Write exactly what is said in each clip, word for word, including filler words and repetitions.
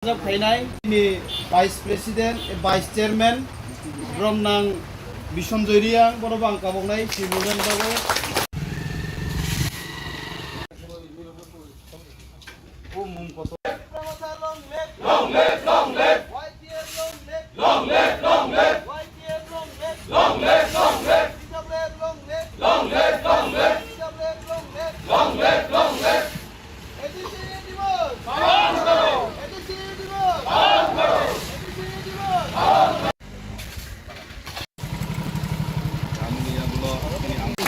Jab khainai ni Vice President, Vice Chairman, Bromnang Bisonjoy Reang, borok ang kaboknai, si mungjan bagwi. Long live, long live. Long live, long live. Y T F long live. Long live, long live. Y T F long live. Long live, long live. Long live, long live. Long live, long live. Long live, long live. A D C divorce. পালন করো। A D C divorce. পালন করো। A D C divorce.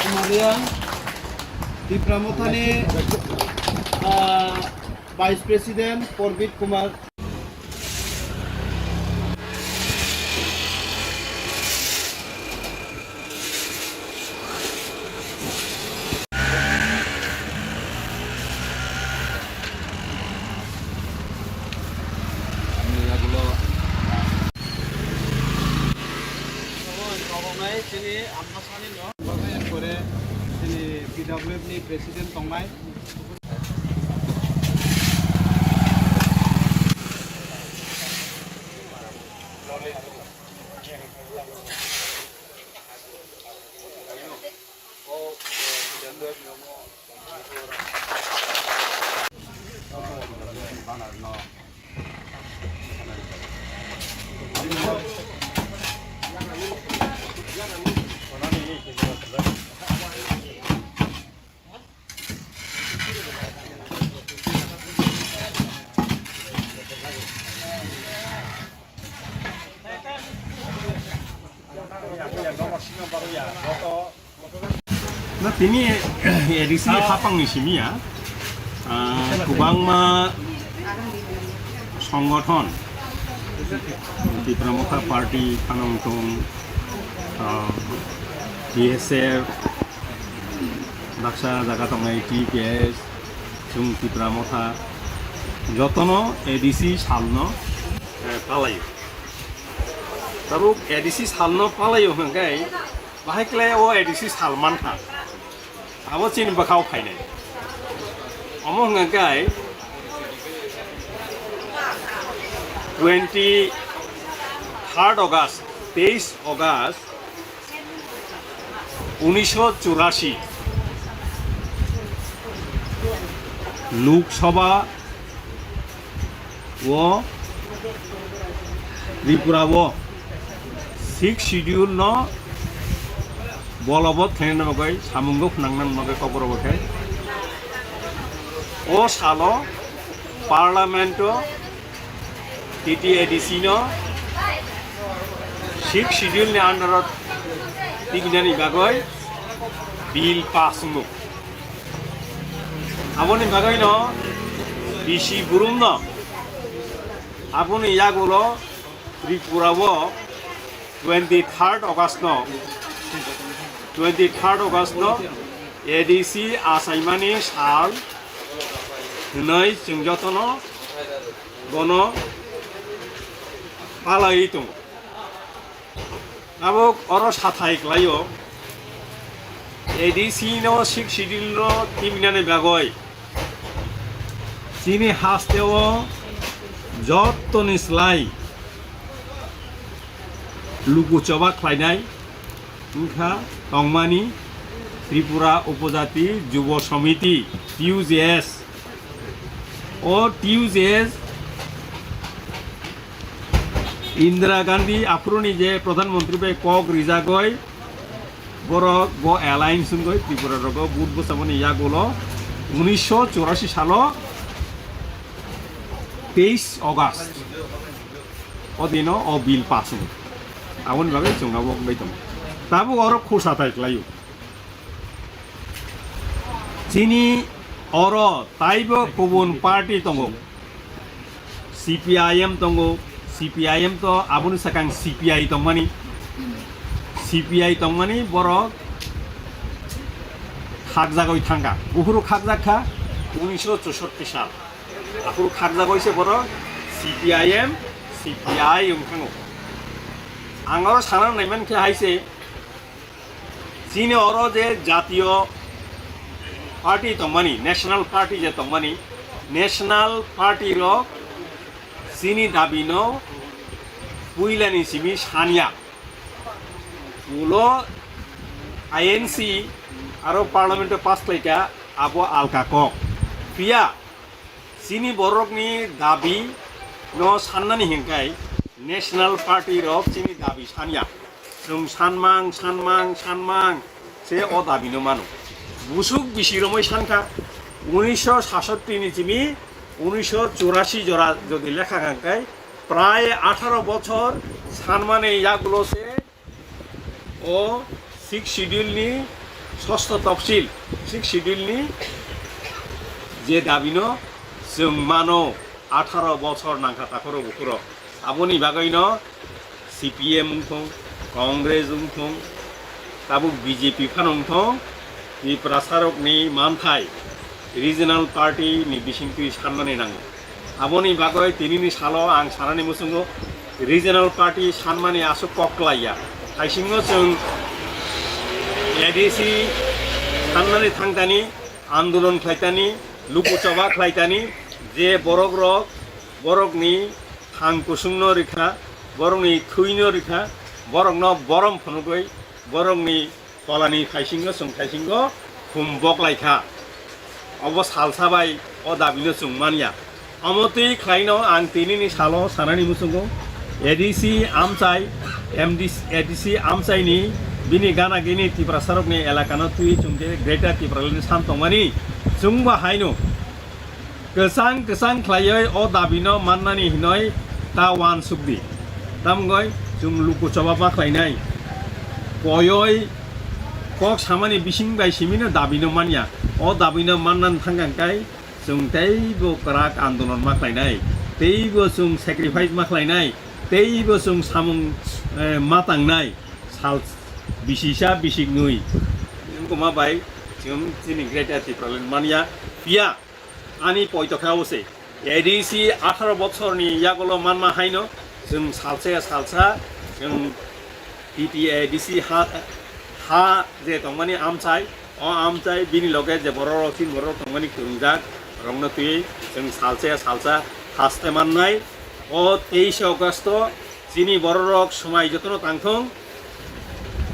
Kumar Reang, Tipra Mothani, ah, Vice President Parbit Kumar. Chini Ambasani no, pore chini P W F ni President tongnai. Na, tini A D C hapangni simi ya, ah, kwbangma songothon, Tipra Motha Party, Phanang Tong, ah, B S F, baksa jaga tongnai T K S, chwng Tipra Motha, jotono A D C salno, eh, palaio. Tabuk A D C salno palaio hwnkhe, bahai khlai o A D C sal mankha. Abo chini bwkhao phainai. Omo hwnkhe twenty third August, teis August, unisho churashi, Lok Sabha o Tripura o Sixth Schedule no bolobot khlaina bagwi, samungo phwnangna bagwi kokborok khe o salo Parliament o T T A D C no Sixth Schedule ni under o tibinani bagwi bill pass wngo. Aboni bagwi no B C Burum no aboni yagulo Tripura o twenty third August no, twenty third August no A D C achaimani sal hwnwi chwng jotono bono palaiwi tongo. Abo oro sathai klaio, A D C no Sixth Schedule no tibinani bagwi chini hasteo jottoni slai luku choba khlainai wngkha tongmani Tripura Upojati Jubo Samiti, T U J S. O T U J S Indira Gandhi aphuruni je Pradhan Mantri bai kok rijagoi, borok bo alliance wngoi Tripura rogo vote bwchaboni yagulo unisho churashi salo teis August o dino o bill pass wngo. Aboni bagwi chwng abo wngwi tongo. Tabuk oro khusa thai klaio. Chini oro taibo kubun party tongo, C P I M tongo, C P I M to aboni sakang C P I tongmani, C P I tongmani borok khakjagwi thangkha, buphuru khakjak kha unisho chushotti sal, aphuru khakjagwi se borok C P I M, C P I wngkhango. Ang oro sana naimankhe hai se, chini oro je jatiyo party tongmani, national party je tongmani, national party rok Chini dabino puilani simi sanya. Ulo I N C aro parliament o pass khlaikha, abo alka kok. Phiya chini borokni dabi no sannani hinkai National Party rok chini dabi sanya. Chwng sanmang, sanmang, sanmang se o dabino mano. Busuk bisi romwi sankha, unisho sasotti ni simi unisho churashi jora jodi lekha kha khe, prai atharo bochor sanmani yagulo se o Sixth Schedule ni sosto topsil, Sixth Schedule ni je dabino chwng mano, atharo bochor nangkha takhoro bukhuro. Aboni bagwino C P M wngthong, Congress wngthong, tabuk B J P phano wngthong, Tiprasarokni manthai regional party ni bisingtwi sanmani nango. Aboni bagwi tinini salo ang sanani muchungo regional party sanmani aswk kok klaiya. Haisingo chwng A D C sanmani thangtani, andolon khlaitani, luku choba khlaitani, je borokrok borokni thang kusungno rikha, borokni thwino rikha, borokno borom phunugwi, borokni kolani thaisingo chwng thaisingo khum boklaikha. Obo salsa bai o dabino chwng manya. Omo twi khlaino ang tinini salo sanani muchungo A D C amchai, M D C, A D C amchaini bini gana gini Tiprasarokni elakano twi chwng je Greater Tipraland san tongmani chwngbo haino kwchang kwchang khlaiwi o dabino mannani hinwi ta uansukdi. Tamgoi chwng luku choba ma khlainai. Koyoi kok samani bising bai simino dabino manya. O dabino mannani thangkang kai chwng teibo kwrak andolon ma khlainai. Teibo chwng sacrifice ma khlainai. Teibo chwng samung, eh, ma tangnai. Sal bisisa bisik nwi. Wngkoma bai chwng chini Greater Tipraland manya. Phiya ani poito khe abo se. A D C atharo bochorni yagulo manma haino chwng salsa ya salsa chwng T T A D C ha, ha je tongmani amchai, o amchai bini loge je borok rok, chini borok rok tongmani kwrwngjak rokno twi chwng salsa ya salsa haste mannai. O teishe August o chini borok rok swmai jotono tangthong,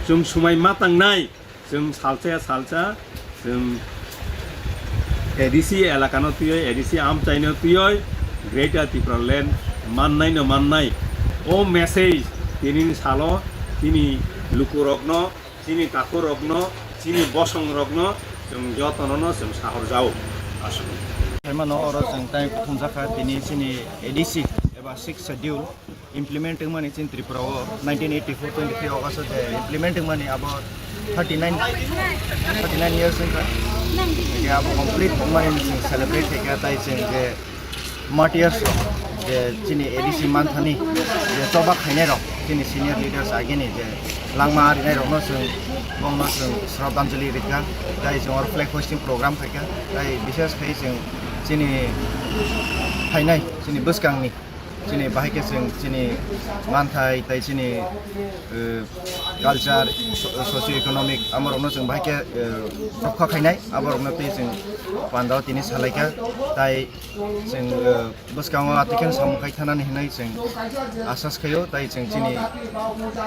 chwng swmai ma tangnai. Chwng salsa ya salsa, chwng A D C elakano twiwi, A D C amchaino twiwi Greater Tipraland mannaino mannai. O message tinini salo chini lukurokno, chini takhurokno, chini bosongrokno chwng jotonono chwng sahorjao. Aswk. Phaimano oro chwng tai thumjakha tini chini A D C eba Sixth Schedule implement wngmani chini Tripura o nineteen eighty-four twenty-three August o je implement wngmani abo thirty-nine, thirty-nine years wngkha. Hingke abo complete wngmani chwng celebrate khaikha, tai chwng je martyrs rok je chini A D C manthani je choba khainai rok chini senior leaders agini je langma arinai rokno chwng bongno chwng shraddhanjali rikha, tai chwng oro flag hoisting program khaikha, tai bishes khai chwng chini phainai chini bwskangni chini bahai khe chwng chini manthai tai chini, eh, culture, so-, socio economic amorokno chwng bahai khe, eh, rokha khainai, aborokno twi chwng pandao tini salaikha, tai chwng, eh, bwskango atwikhe samung khai thanani hinwi chwng asas khaio, tai chwng chini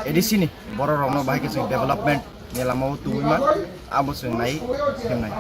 A D C ni bororokno bahai khe chwng development ni lamao tubui ma, abo chwng nai himnai.